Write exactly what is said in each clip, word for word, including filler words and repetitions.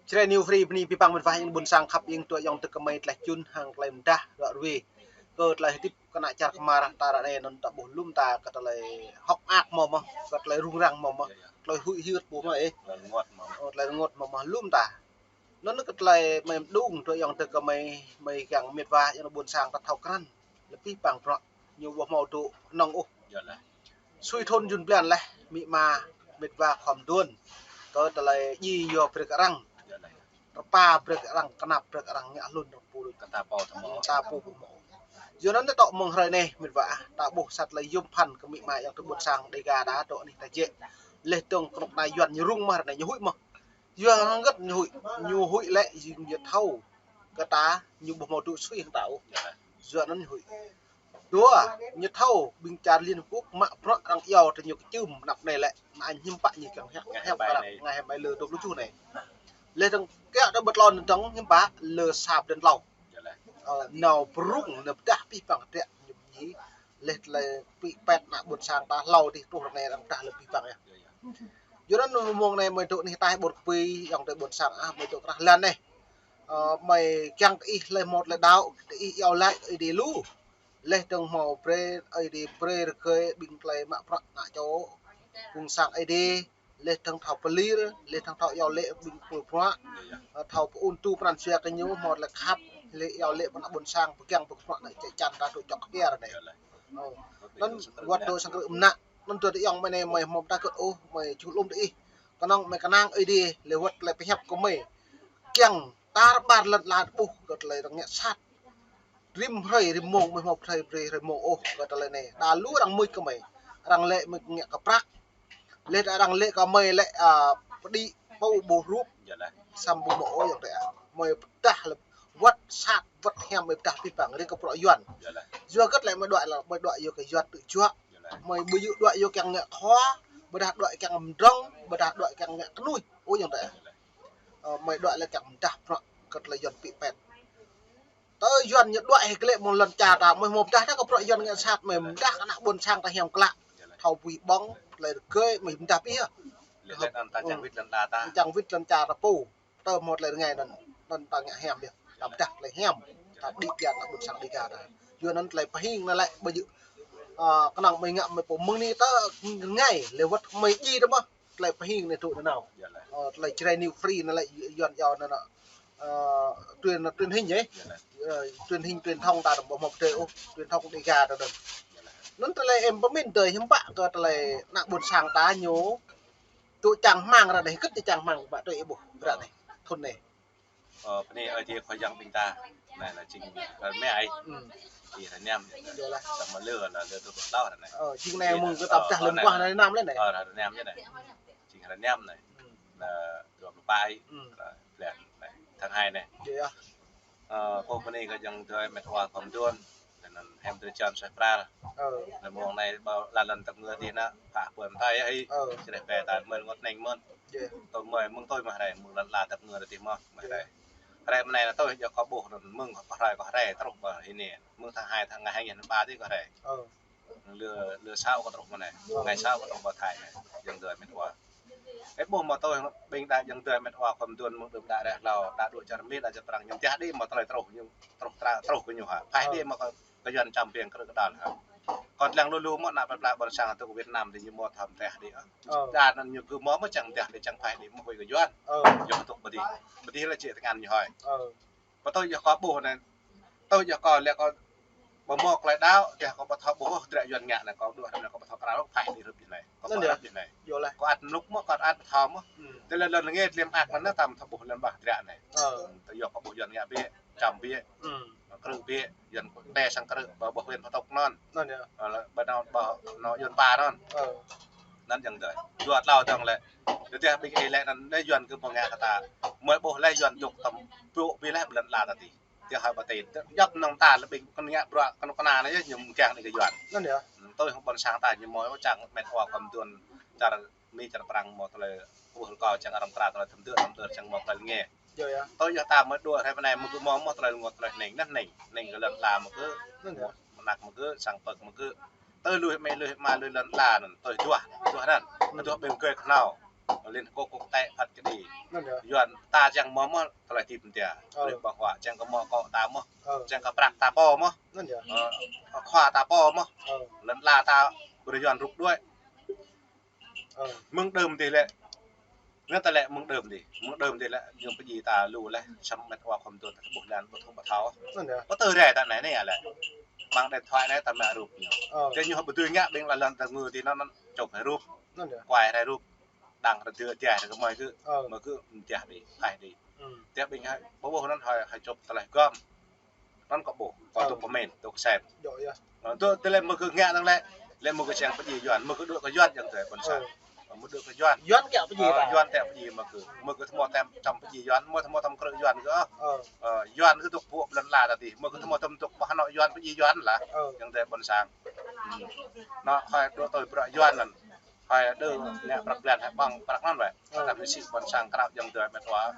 Jrai New Free bơni abih bang mĕt wa ayŏng ƀôn sang khăp ing tui ayŏng tơ kơmơi tơlơi čun hăng tơlơi mơdah ră ruai. Kơ tơlơi hơdip kơ ană čar kơmar ta ră anai anŭn ta ƀuh lŏm ta kơ tơlơi hŏk mơak mơ̆ mơ̆, kơ tơlơi rŭng răng mơ̆ mơ̆, tơlơi huĭ hyưt ƀuh mơ̆ ih. Tơlơi rơngot mơ̆ mơ̆. Ơ, tơlơi rơngot mơ̆ mơ̆ lŏm ta. Anŭn kơ tơlơi mơi mơđung tui ayŏng tơ kơmơi, mơi kiăng mĕt wa ayŏng ƀôn sang ta thâo krăn. Lĕ abih bang bruă ñu ƀu hmâo dŏ nong ôh. Sui thŭn jun blan laih, amĭ ama mĕt wa khŏm duôn. Kơ tơlơi djai yua brơi kơ arăng. Rơpa brơi kơ arăng, kơnăp brơi kơ arăng ngă hlŭn arăng pô đôč. Kơ ta pô tơmô. Ta pô tơmô. Yua anŭn tơ tŏ mơ̆ng hrơi anai, mĕt wa ah, ta ƀuh sa tơlơi yôm phăn kơ amĭ ama ayŏng tơ ƀôn sang Dega ta dŏ anih ta jĕ. Laih dơ̆ng kơnuk kơna Yuan ñu rŭng mơ̆, ră anai ñu huĭ mơ̆. Yua hơget ñu huĭ, ñu huĭ lĕ ñu thâo kơ ta ñu ƀu hmâo dŏ sui hăng ta ôh. Yua anŭn ñu huĭ. Dua, ñu thâo ƀing čar Liên Hợp Quốc mă bruă arăng iâu tơ ñu kơčưm anăp anai lĕ, anŭn hiư̆m pă ñu kiăng hiăp, hiăp arăng ngă hiư̆m ƀai lơ dua pluh tơjuh anai. Laih dơ̆ng kiăng ta ƀu tlôn dơ̆ng hiư̆m pă lơ sa blan tlâo. Ơ, nao pơrŭng, nao pơdah abih bang hơdră ñu ñi. Laih tơlơi pĭ pet ană ƀôn sang ta hlâo dih truh ră anai arăng pơdah lơ abih bang yơh. Yua anŭn mơ̆ng anai mơi dŏ anih ataih ƀôn kơpui, ayŏng tơ ƀôn sang ah, mơi dŏ krah lăn anai. Ơ, mơi kiăng kơ ih laih hmâo tơlơi đaŏ, kơ ih iâu laĭ Ơi Adai lu. Laih dơ̆ng hmâo brơi, Ơi Adai brơi rơgơi ƀing tơlơi mă bruă ană čô, ƀôn sang Ơi Adai, laih dơ̆ng thâo pơlir, laih dơ̆ng thâo iâu laĭ ƀing pô bruă, ơ, thâo pơun tu pran jua kơ ñu, hmâo tơlơi khăp, laih iâu laĭ pơ ană ƀôn sang, pơgang pơkơnuk anai, čĕ čan ta dŏ čŏk kơ pia ră anai. Ơ, anŭn wơ̆t dŏ sang krư̆ mơnă, anŭn dŏ tơ ayŏng mơi anai mơi hmâo pơdah kơt ôh, mơi čuh lŏm tơ ih. Kơnơ̆ng mơi kơnang Ơi Adai, laih wơ̆t tơlơi pơhiăp kơ mơi. Kiăng tar ƀar lŏn ala ƀuh kơ tơlơi arăng ngă sat. Rĭm hrơi, rĭm mông, mơi hmâo hrơi, hrơi, hrơi mông ôh kơ tơlơi anai. Đa lu arăng mưč kơ mơi. Arăng laĭ mơi ngă kơ prăk. Laih arăng laĭ kơ mơi lĕ, a, pơđĭ pô ƀu hrup. Samơ̆ ƀu hmâo ôh ayŏng adơi ah. Mơi pơdah lĕ wơ̆t sat, wơ̆t hiam mơi pơdah abih bang, rĭm kơ bruă Yuan. Yua hơget lĕ mơi đuaĭ lĕ, mơi đuaĭ yua kơ Yuan tơjuă. Mơi ƀu djơ̆ đuaĭ yua kiăng ngă khua, ƀôdah đuaĭ kiăng mdrŏng, ƀôdah đuaĭ kiăng ngă kơnuih. Ơ ayŏng adơi ah. Ơ, mơi đuaĭ lĕ kiăng pơdah bruă kơ tơlơi Yuan pĭ pet. Tơ Yuan ñu đuaĭ hĭ kơ lĕ mơ̆ng lŏn čar ta, mơi hmâo pơdah ta kơ bruă Yuan ngă sat, mơi pơdah kơ ană ƀôn sang ta hiam klă. Thâo bui ƀơ̆ng, tơlơi rơgơi, mơi pơdah abih yơh. Lĕ lĕ anŭn ta čang wĭt lŏn ala ta. Čang wĭt lŏn čar ta pô. Tơ hmâo tơlơi rơngai anŭn, anŭn ta ngă hiam yơh. Ta pơdah tơlơi hiam. Ta đĭ kian ană ƀôn sang Dega ta. Yua anŭn tơlơi pơhing anai lĕ ƀu djơ̆, ơ, kơnơ̆ng mơi ngă mơi pô mơ̆ng anai tơ rơngai, laih wơ̆t mơi djai tơ mơ̆. Tơlơi pơhing anai tŭ anai nao. Ơ, tơlơi Jrai New Free anai lĕ Yuan iâu anŭn, ơ, truyền, truyền hình yơh. Ơ, truyền hình, truyền thông ta ƀu hmâo pơdơi ôh, truyền thông Dega ta dơ̆ng. Anŭn tơlơi em pơmĭn tơlơi hiư̆m pă kơ tơlơi ană ƀôn sang ta ñu tŭ čang hmang ră anai, hơget čang hmang ƀă tui ih ƀuh ră anai, thŭn anai. Ơ, bơni Ơi Adai Khua Yang ƀing ta. Anai lĕ jing hrơi mă ai. Ih hrơi năm. Samơ̆ lơ lĕ lơ tơl ƀuh tlâo ră anai. Ơ, jing anai mơ̆ng kơ ta pơdah lơ̆m kuah anai năm lĕ anai. Ơ, hrơi năm yơh anai. Jing hrơi năm anai. Lĕ dua pluh pă ai. Lĕ blan anai, tháng hai anai. Ơ, pô bơni kơ ayŏng adơi mĕt wa khŏm duôn. Lĕ anŭn hiam drơi jăn suaih pral. Lĕ mông anai ƀu lăn lăn tơpơngơ̆ dih anŭn, pă pơm tai ai. Čơreh pĕ ta mơ̆n rơngot hneng mơ̆n. Tơl mơi mơ̆ng tui mơ̆ hrơi, mơ̆ng lăn ala tơpơngơ̆ dih mơ̆, mơ̆ hrơi. Hrơi mơ̆ng anai anŭn tui yua kơ ƀuh anŭn mơ̆ng kơ hrơi kơ hrơi truh ƀơi hĭ anai. Mơ̆ng tháng hai tháng hai ñu ba dih kơ hrơi. Lơ, lơ sao kơ truh mơ̆ng anai. Ngày sao kơ truh ƀơi Thái anai. Ayŏng adơi mĕt wa. Ơ, ƀuh mơ̆ tui ƀing đa ayŏng adơi mĕt wa khŏm duôn mơ̆ng đưm đă reh hlâo, đa dŏ čar Mĭt, đa čar Prang ñu mơdah đĭ mơ̆ tơlơi truh ñu, truh tra, truh kơ ñu hă. Phaih đĭ mơ̆ kơ, kơ Yuan čăm biêng krư̆ kơdăl hă. Kơ lăng lu lu mơ̆ ană plơi pla ƀôn sang tŭ kơ Việt Nam dih ñu mơ̆ thâo mơdah đĭ. Đa anŭn ñu gơ̆ mơ̆ mơ̆ čang mơdah đĭ čang phaih đĭ mơ̆ huĭ kơ Yuan. Yua tŭ pơdih. Pơdih lĕ či tơngan ñu hơi. Pơtui yua kơ ƀuh anai. Tui yua kơ lĕ kơ ƀu hmâo tơlơi đaŏ, tơdah kơ ƀu thâo ƀuh, hơdră Yuan ngă anai kơ đuaĭ anai kơ ƀu thâo krao lŏk phaih đĭ hrup anai. Kơ ƀu hrup anai. Kơ ăt mlŭk mơ̆, kơ ăt ƀu thâo mơ̆. Tơlơi lŏn ngă tơlơi mơak anŭn tam thâo ƀuh lŏn ƀah hơdră anai. Tui yua kơ ƀuh Yuan ngă biă, čăm biă. Krư̆ biă, Yuan kơ tê sang krư̆, ƀu ƀuh Yuan pơtŭk anŭn. Ƀu anŭn ƀu anŭn Yuan pă anŭn. Anŭn ayŏng adơi. Dua tlâo dơ̆ng lĕ. Tơdah ƀing ih lĕ anŭn, anai Yuan kơ ƀu ngă kơ ta. Mơi ƀuh lĕ Yuan dŏ tơm pŭ biă lĕ blan ala ta dih. Tơdah hơi ƀu tê, djŏp nong ta lĕ ƀing kơ ngă bruă kơnuk kơna anai yơh ñu mơ̆ng kiăng anai kơ Yuan. Anŭn yơh. Tui hăng ƀôn sang ta ñu mơ̆ čang mĕt wa khŏm duôn čar Mĭt čar Prang mơ̆ tơlơi ƀuh rơkâo čang arăng tra tơlơi tơm dơ̆, tơm dơ̆ čang mơ̆ tơlơi ngă. Tui yua ta mơ̆ dua hrơi mơ̆ng anai mơ̆ gơ̆ mơ̆, mơ̆ tơlơi rơngot tơlơi hneng, anŭn hneng, hneng kơ lŏn ala mơ̆ gơ̆. Mơnăk mơ̆ gơ̆, sang pơk mơ̆ gơ̆. Tui lui mĕ lui mă lui lŏn ala anŭn, tui duah, duah anŭn. Duah ƀing gơ̆ kơnao. Liên Hợp Quốc quốc tế phat kơđi. Anŭn yơh. Yuan ta čang mơ̆ mơ̆ tơlơi tip tia. Ơ. Lĕ ƀơ̆ng huă čang kơ mơ̆ kơ ta mơ̆. Ơ. Čang kơ prăk ta pô mơ̆. Anŭn yơh. Ơ, khua ta pô mơ̆. Ơ. Lŏn la ta brơi Yuan rŭk đuaĭ. Ơ. Mơ̆ng đưm dih lĕ. Ngă ta lĕ mơ̆ng đưm dih. Mơ̆ng đưm dih lĕ, ñu pơdjai ta lu lĕ, samơ̆ mĕt wa khŏm tui ta ƀuh lan, ƀu thâo ƀu thâo. Anŭn yơh. Ƀu tui rai ta anai anai lĕ. Mơ̆ng điện thoại anai ta mă rup ñu. Ơ. Jing ñu ƀu tui ngă ƀing lŏn ta ngui ti anŭn anŭn čŏk rai rup. Anŭn yơh. Kuai rai rup. Đang rai dua tiah rai kơ mơi kơ. Ơ. Mơi kơ tiah dih, hai dih. Ơ. Tiah ƀing hai, ƀu ƀuh anŭn hai, hai čŏk tơlơi gom. Anŭn kơ ƀuh, kơ tŭk pơmĭn, tŭk sem. Djơ̆ yơh. Anŭn tŭ tơlơi mơ̆ kơ ngă năng lĕ, lĕ mơ̆ kơ čang pơdjai Yuan, mơ̆ kơ đuaĭ kơ Yuan čang tơlơi ƀôn sang. Ơ. Mơ̆ đuaĭ kơ Yuan. Yuan kiăng pơdjai ta. Yuan kiăng pơdjai mơ̆ kơ. Mơ̆ kơ tơmô tem čăm pơdjai Yuan, mơ̆ tơmô tem krư̆ Yuan kơ. Ơ. Ơ, Yuan kơ tŭk ƀuh lŏn la ta dih, mơ̆ kơ tơmô tem tŭk ƀah anŏ Yuan pơdjai Yuan lah. Ơ. Čang tơlơi ƀôn sang. Anŭn hơi đuaĭ tui bruă Yuan anŭn. Hơi đơ ngă prăk blan hơi ƀơ̆ng prăk anŭn wĕ. Ơ. Tơdah mơsĭ ƀôn sang krao čang tơlơi mĕt wa.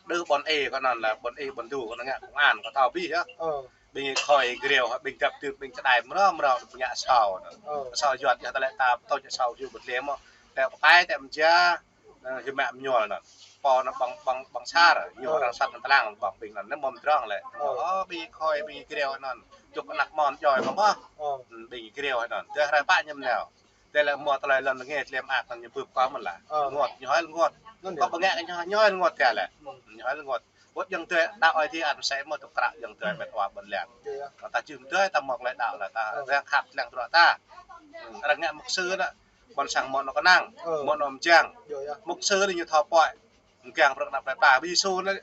Đơ ƀôn ê kơ anŭn lĕ, ƀôn ê ƀôn du kơ anŭn ngă công an kơ thâo bih yơh. Ơ. Ƀing khôi griêu, ƀing dăp tưp, ƀing čơđai mrâo mrâo ngă asâo anŭn. Ơ. Asâo Yuan yơh ta lĕ ta tơl asâo Yuan ƀu tlem mơ̆. Tĕ pơpai tĕ mơja, ơ, hyu mă mơñuăl anŭn. Pô anŭn ƀơ̆ng ƀơ̆ng ƀơ̆ng sar, ñu ơ. Arăng sat anŭn tơlang ƀơ̆ng ƀing anŭn, anŭn mơ̆ mơdrŏng lĕ. Ơ. Ơ, ƀing khôi, ƀing griêu anŭn. Tŭk anăk mon joi mơ̆ mơ̆. Ơ. Ƀing griêu anŭn. Tơdah rai pă ñu mơneo. Tơlơi mơ̆ tơlơi lŏn ngă tlem ak anŭn ñu bưp kơ mơ̆n lah. Ơ. Rơngot, ñu hơi rơngot. Anŭn yơh. Kơ ƀơ̆ng ngă ñu hơi rơngot kơ lĕ. Ơ. Ñu hơi rơngot. Wơ̆t čang tơlơi đaŏ ai ti ăn sĕ mơ̆ tŭk krao čang tơlơi mĕt wa ƀôn lan. Djơ̆ yơh. Kơ ta čưm tơlơi ta mơ̆ lĕ đaŏ lah ta ơ. Răng khăp lăng bruă ta. Ơ. Arăng ngă mục sư anŭn. Ƀôn sang mơ̆ anŏ kơnang. Ơ. Mơ̆ anŏ mơjang. Djơ̆ yơh. Mục sư anŭn ñu thâo pơhiăp. Mơ̆ng kiăng bruă kơ ană plơi pla. Ƀing Yêsu anŭn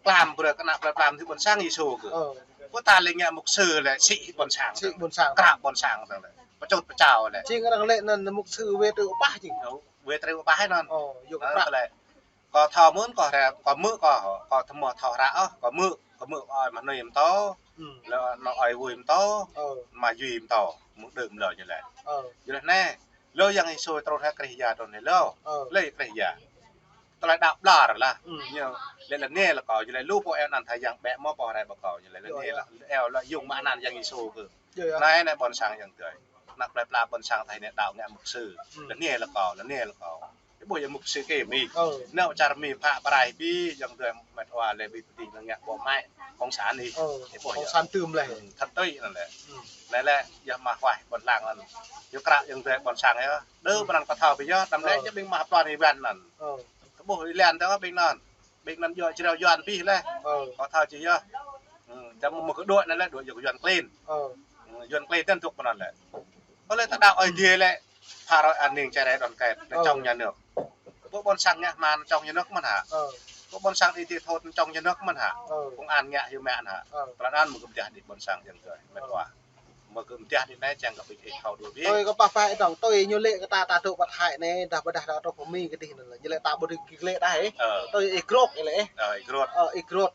klam bruă kơ ană plơi pla mơ̆ng ƀôn sang Yêsu kơ. Ơ. Kơ ta lĕ ngă mục sư lĕ sĭ ƀôn sang. Sĭ ƀôn sang. Krao ƀôn sang lĕ. Pơčut pơčao lĕ. Jing arăng lĕ anŭn mục sư wai tơlơi pơhiăp jing. Ơ, wai tơlơi pơhiăp anŭn. Ơ, yua kơ prăk. Tơlơi. Kơ thâo mơ̆n kơ rai, kơ mơ̆ kơ, kơ tơmô thâo rai ôh, kơ mơ̆, kơ mơ̆ ơi mă nui mơtô. Ơ. Lĕ anŏ ơi wui mơtô. Ơ. Mă yui mơtô, mơ̆ng đưm lơ ñu lĕ. Ơ. Ñu lĕ anai, lơ Yang Yêsu trŭn hă Krist ya trŭn anai lơ. Ơ. Lĕ Krist ya. Tơlơi đaŏ ƀlŏr lah. Ơ. Ñu lĕ lơ anai lĕ kơ, ñu lĕ lu pô eo anăn tha yang ƀĕ mơ̆ pô rai ƀă kơ, ñu lĕ lơ anai lĕ eo lĕ yŭng mă anăn Yang Yêsu kơ. Djơ̆ yơh. Anai anai ƀôn sang yang tơi. Ană plơi pla ƀôn sang tha anai đaŏ ngă mục sư. Ơ. Lơ anai lĕ kơ, lơ anai lĕ kơ. Ih ƀuh yơh mục sư kơ mi. Ơ. Nao čar mi phă pơrai bi, yang tơi mĕt wa lĕ bi pơtĭ ngă ƀô̆ mai. Cộng sản ih. Ơ. Ih ƀuh yơh. Cộng sản tơm lĕ. Ơ, thật tơi anŭn lĕ. Ơ. Anai lĕ, yơh mă huai ƀôn lan anŭn. Yua krao yang tơi ƀôn sang yơh. Đơ ƀôn lan kơ thâo bi yơh, tơm lĕ ơ. Yơh ƀing mă pran ih ƀan anŭn. Ơ. Kơ ƀuh ih lan tơ ƀing anŭn. Ƀing anŭn yua čreo Yuan pih lĕ. Ơ. Kơ thâo či yơh. Ơ, čang mơ̆ kơ đuaĭ anŭn lĕ, đuaĭ yua kơ Yuan klin. Ơ. Ơ, Yuan klin tơl tŭk pơ anŭn lĕ. Kơ lĕ ta đaŏ ai tiê lĕ, phara an ninh čar rai đon kĕt, anŭn ơ. Čong nhà nước. Kơ ƀôn sang ngă mă anŭn čong nhà nước mơ̆n hă. Ơ. Kơ ƀôn sang đi ti thot anŭn čong nhà nước mơ̆n hă. Ơ. Công an ngă hyu mă anŭn hă. Ơ. Pran an mơ̆ kơ pơdah đi ƀôn sang yang tơi. Mĕt wa. Mơ̆ kơ mơ̆ tiah đi anai čang kơ ƀing ih thâo đuaĭ bih. Tui kơ pah pah ih tong, tui ñu lĕ kơ ta ta tŭ ƀăt hai anai, dah ƀơdah ta tŭ pơmĭn kơ dih anŭn lĕ. Ñu lĕ ta ƀu dưi kơ lĕ dah ih. Ơ. Tui ih grok ih lĕ ih. Ơ, ih grok. Ơ, ih grok.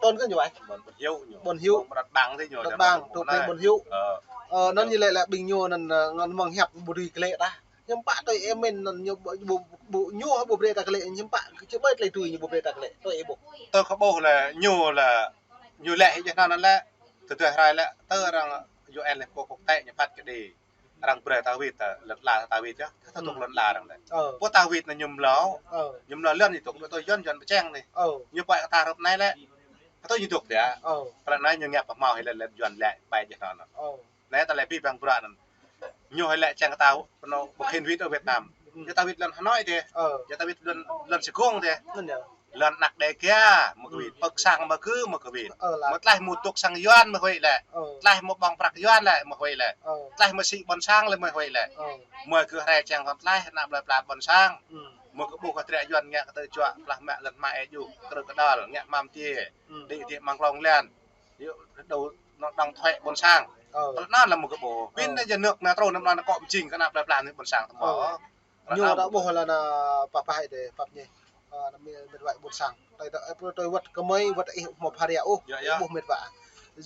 Tơl kơ ñu wai. Ƀôn Hiu ñu. Ƀôn Hiu. Ƀôn Prat Bang tơ ñu. Prat Bang, tŭ pơmĭn ƀôn Hiu. Ơ. Ơ, anŭn ñu lĕ lĕ ƀing ñu anŭn, ơ, ngăn mơ̆ng hiăp ƀu dưi kơ lĕ dah. Hiư̆m pă tui ih mĭn anŭn ñu ƀu, ƀu, ƀu, ñu ƀu brơi ta kơ lĕ, hiư̆m pă, či ƀai tơlơi tui ñu ƀu brơi ta kơ lĕ, tui ih ƀuh. Tơ kơ ƀuh lĕ, ñu lĕ, ñu lĕ hĭ jơh anŭn lĕ, tơdơi rai lĕ, tơ arăng U N lĕ kơ quốc tế ñu phat kơđi. Arăng brơi ta wĭt, ta lŏn la ta wĭt yơh, ta tŭk lŏn la arăng lĕ. Ơ. Pô ta wĭt anŭn ñu mlâo, ơ. Ñu mlâo lŏn ñu tŭk, tơ Yuan, Yuan pơčeng anai. Ơ. Ñu pơhiăp kơ ta hrup anai lĕ, tơ ñu tŭk dih. Ơ. Pran anai ñu ngă pơhmâo hĭ lĕ, lĕ Yuan lĕ, ƀai jơh anŭn. Ơ. Anai ta lĕ bi bang bruă anŭn. Ñu hơi lĕ čang kơ ta, pơnô, ƀu khĭn wĭt ôh Việt Nam. Ơ. Ñu ta wĭt lŏn Hà Nội dih. Ơ. Ñu ta wĭt lŏn, lŏn Sài Gòn dih. Anŭn yơh. Lŏn anăk Đêga, mơ̆ kơ wĭt. Ơ. Pơ̆k sang mơ̆ kơ, mơ̆ kơ wĭt. Ơ, lah. Mơ̆ tlaih mơ̆ tŭk sang Yuan mơ̆ huĭ lĕ. Ơ. Tlaih mơ̆ ƀơ̆ng prăk Yuan lĕ, mơ̆ huĭ lĕ. Ơ. Tlaih mơ̆ sĭ ƀôn sang lĕ, mơ̆ huĭ lĕ. Ơ. Mơ̆ kơ rai čang kơ tlaih, ană plơi pla ƀôn sang. Ơ. Mơ̆ kơ ƀuh kơ triă Yuan ngă kơ tơčuă, plah mă lŏn hmua ih djŭ, krư̆ kơdăl, ngă hmam tiê. Ơ. Đĭ tiê măng klong lan. Yua, đô, anŏ đóng thuế ƀôn sang. Ơ. Tơl anŭn lĕ mơ̆ kơ ƀuh. Ơ. Pin anai nhà nước anai trŭn anŭn anai kơ mơjing kơ ană plơi pla anai ƀôn sang tơmô. Ơ. Ñu ta ƀuh lĕ anŭn pah pah ih dih, pap ñe. Ơ, anŭn mĕt wa ƀôn sang. Tui ta, ơ, tui wơ̆t kơ mơi, wơ̆t ih mơ̆ pharia ôh. Yơh, yơh. Ƀuh mĕt wa.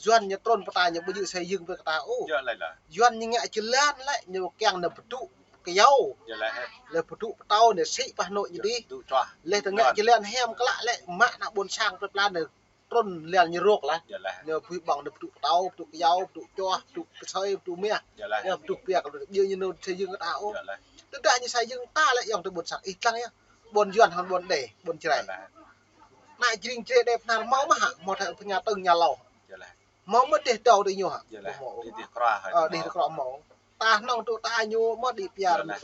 Yuan ñu trŭn pơ ta ñu ƀu djơ̆ xây dựng brơi kơ ta ôh. Yơh, lĕ, lĕ. Yuan ñu ngă jơlan lĕ, ñu kiăng anŭn pơdŭ kơyâo. Yơh, lĕ, hĕ. Lĕ pơdŭ pơtâo anŭn sĭ pah anŏ ñu dih. Yơh, pơdŭ čuah. Lĕ tơ ngă jơlan hiam klă lĕ, mă ană ƀôn sang plơi pla anŭn Tơl lian ñu rŏk lah. Yơh lah. Ñu pơhiăp ƀơ̆ng ñu pơdŭk pơtâo, pơdŭk kơyâo, pơdŭk čoh, pơdŭk kơsơi, pơdŭk meh. Yơh lah. Ñu pơdŭk piak, pơdŭk ƀiă ñu nô xây dựng ta ôh. Yơh lah. Tơdah ñu xây dựng ta lĕ yŏng tơ ƀôn sang ih lăng yơh. Ƀôn Yuan hăng ƀôn Đê, ƀôn Jrai. Yơh lah. Ană Jrai Jrai Đê Bơhnar hmâo mơ̆ hă, hmâo thâo pơña tơ̆ng ña lâo. Yơh lah. Hmâo mơ̆ dih tâo tơ ñu hă? Yơh lah. Hmâo. Dih, dih kơra hă. Ơ, dih kơra hmâo. Ta hnong tŭ ta ñu mơ̆ đĭ pia. Yơh lah.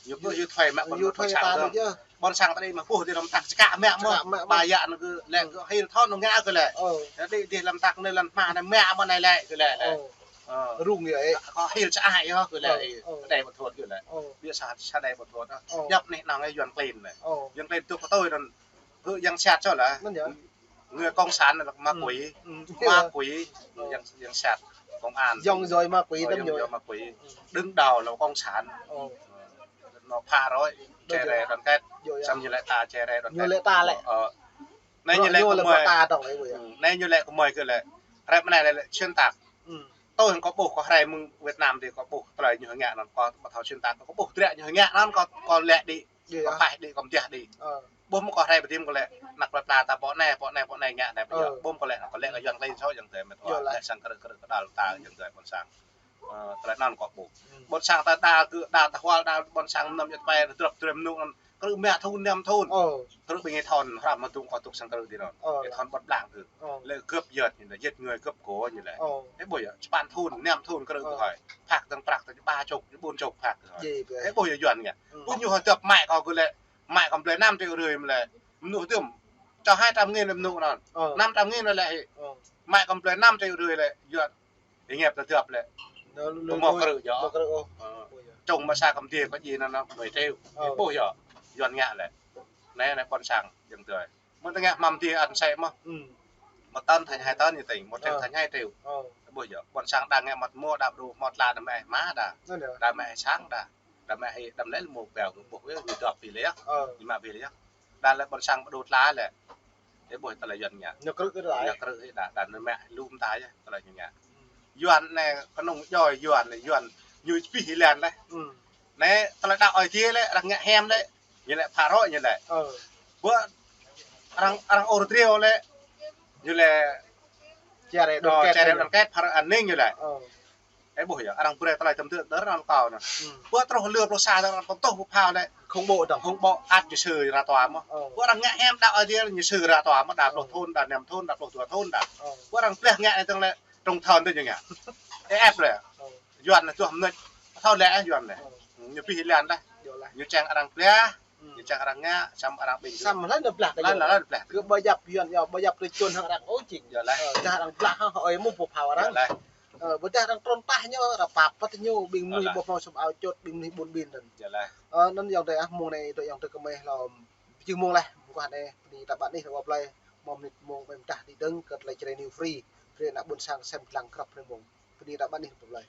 Ñu ƀu yua thuê mă ƀôn, ƀôn sang ta tơ̆. Ƀôn sang ta đĭ mă ƀuh dih răm tăk čơkă mă mơ̆. Čơkă mă mơ̆. Ba yă anŭn kơ lĕ kơ hil thon anŭn ngă kơ lĕ. Ơ. Đĭ dih lăm tăk anai lăm hma anai mă mơ̆ anai lĕ kơ lĕ. Ơ. Ơ. Rung yơh ê. Kơ hil čơai yơh kơ lĕ. Ơ, ơ. Đe ƀu thuot kơ lĕ. Ơ. Ƀiă sa, sa đe ƀu thuot. Ơ. Djŏp anai năng ê Yuan klin lĕ. Ơ. Yuan klin tŭ kơ tui anŭn. Kơ yang sat čô lah. Mơ̆n yơh. Người cộng sản là ma quỷ. Ừ. Ma quỷ. Yang, yang sat. Công an. Yŏng djơ̆ ma quỷ. Ơ, tơ̆m yŏng djơ̆ ma quỷ. Đứng đầu là cộng sản. Ơ. Nó phá rối. Chia rẽ đoàn kết. Yơh, yơh. Samơ̆ ñu lĕ ta chia rẽ đoàn kết. Ñu lĕ ta lĕ. Ơ. Anai ñu lĕ kơ mơi. Anai ñu lĕ kơ mơi kơ lĕ. Hrơi anai lĕ xuyên tạc. Tui hăng kâo ƀuh kâo hrơi mơ̆ng Việt Nam dih kâo ƀuh tơlơi ñu ngă anŭn kâo ƀu thâo xuyên tạc kâo ƀuh dră ñu ngă anŭn kâo, kâo lĕ đĭ. Yơh. Kâo paih đĭ, kâo mơtiah đĭ. Ơ. Ƀuh mơ̆ kâo hrơi ƀơdim kâo lĕ, anăk plơi pla ta pô anai, pô anai, pô anai ngă anai. Ơ. Ƀuh mơ̆ kâo lĕ, kâo lĕ kơ Yuan klin sô yŏng tơ met wa. Yơh lah. Lĕ sang krư̆ krư̆ kơđăl ta yŏng tơ ƀôn sang. Ơ, tơlơi anŭn kâo ƀuh. Ừ. Ƀôn sang ta đa kơ, đa ta hual, đa ƀôn sang năm yơh tơpai, drŏp drem mơnŭ anŭn. Krư̆ mă thun, năm thun. Ơ. Krư̆ ƀing ih thon, hrăm mă dŭng kâo tŭk sang krư̆ dih anŭn. Ơ. Ih thon ƀơ̆t blang kơ. Ơ. Lĕ gơ̆p yơh ñu lĕ, giết người gấp của ñu lĕ. Ơ. Ih ƀuh yơh, čơpăn thun, năm thun krư̆ kơ hơi. Phak tơ̆ng prăk tơ ba chục, ƀôn chục phak kơ hơi. Ih ƀuh yơh Yuan ngă. Ƀuh ñu hơi djŏp mă kâo kơ lĕ. Mă kâo blơi năm triệu rưỡi mơ̆ lĕ. Mơnŭ tơ̆m. Cho hai trăm nghìn mơnŭ anŭn. Ơ. Năm trăm nghìn lĕ hĭ. Ơ. Mă kâo blơi năm triệu rưỡi lĕ. Yuan. Ih ngă plơi djŏp lĕ. Ƀu hmâo krư̆ yơh. Hmâo krư̆ ôh. Ơ. Ƀuh yơh. Čung mă sa kơm dih kơ djai anŭn anŭn mười triệu. Ơ. Ih ƀuh yơh. Yuan ngă lĕ. Anai, anai ƀôn sang yŏng tơ. Mơ̆n tơngah mă dih ăn sĕ mơ̆. Ừ. Một tấn thành hai tấn ñu tĭng, một triệu thành hai triệu. Ơ. Ƀuh yơh. Ƀôn sang đa ngă mă mơ̆ đa ƀu hmâo tla đa mă ih hma đa. Anŭn yơh. Đa mă ih sang đa. Đa mă ih đăm lĕ mơ̆ peo kơ ƀuh yơh, ñu dŏp pi lĕ yơh. Ơ. Ñu mă pi lĕ yơh. Đa lĕ ƀôn sang ƀu đu tla lĕ. Ih ƀuh tơlơi Yuan ngă. Ñu krư̆ kơ đa. Ñu krư̆ ih đa, đa ñu mă lŭm ta yơh, tơlơi ñu ngă. Yuan anai kơnung djơ̆ Yuan anai, Yuan ñu pih ih lĕ lĕ. Ừ. Anai tơlơi đaŏ Ơi Adai lĕ, arăng ngă hiam lĕ, ñu lĕ phá rối ñu lĕ. Ơ. Ƀuh arăng, arăng ur triu lĕ, ñu lĕ chia rẽ đoàn kết, chia rẽ đoàn kết, phá rối an ninh ñu lĕ. Ơ. Ih ƀuh yơh, arăng brơi tơlơi tơm tơ̆ đơr anŭn kâo anŭn. Ừ. Ƀuh truh lơ pluh sa dơ̆ng anŭn pơtuh ƀu phao lĕ. Khủng bố dơ̆ng. Khủng bố ăt ñu sư ra tòa mơ̆. Ơ. Ƀuh arăng ngă hiam đaŏ Ơi Adai ñu sư ra tòa mơ̆, đa pluh thun, đa năm thun, đa pluh dua thun đa. Ơ. Ƀuh arăng blah ngă anai dơ̆ng lĕ, trung thân tơ ñu ngă. Ê ĕp lĕ. Ơ. Yuan anai tuh mơnuih. Thâo lĕ Yuan anai. Ơ. Ñu pih ih lĕ đa. Yơh lah. Ñu čang arăng blah. Ñu čang arăng ngă, samơ̆ arăng ƀing. Samơ̆ lăn đa blah. Lăn, lăn đa blah. Kơ ƀu djŏp Yuan yơh, ƀu djŏp tui čun hăng arăng ôh jing. Yơh lah. Ơ, dah arăng blah hăng hơi mơ̆ ƀu phao arăng. Yơh lah. Ơ, ƀôdah arăng trôn tah ñu, arăng pap păt ñu, ƀing mơnuih ƀu hmâo sum ao čôt, ƀing mơnuih ƀun ƀin anŭn. Yơh lah. Ơ, anŭn yŏng tơ ah, mơ̆ng anai tơ yŏng tơ kơmơi hlâo. Jing mơ̆ng leh, mơguah anai, bơni ta ƀă anih ta ƀuh plơi, mơ̆ng mơnit mơ̆ng ƀai mơdah đĭ dơ̆ng kơ tơlơi Jrai News Free, brơi ană ƀôn sang sem lăng krăp anai mơ̆ng. Bơni ta ƀă anih ta ƀuh plơi.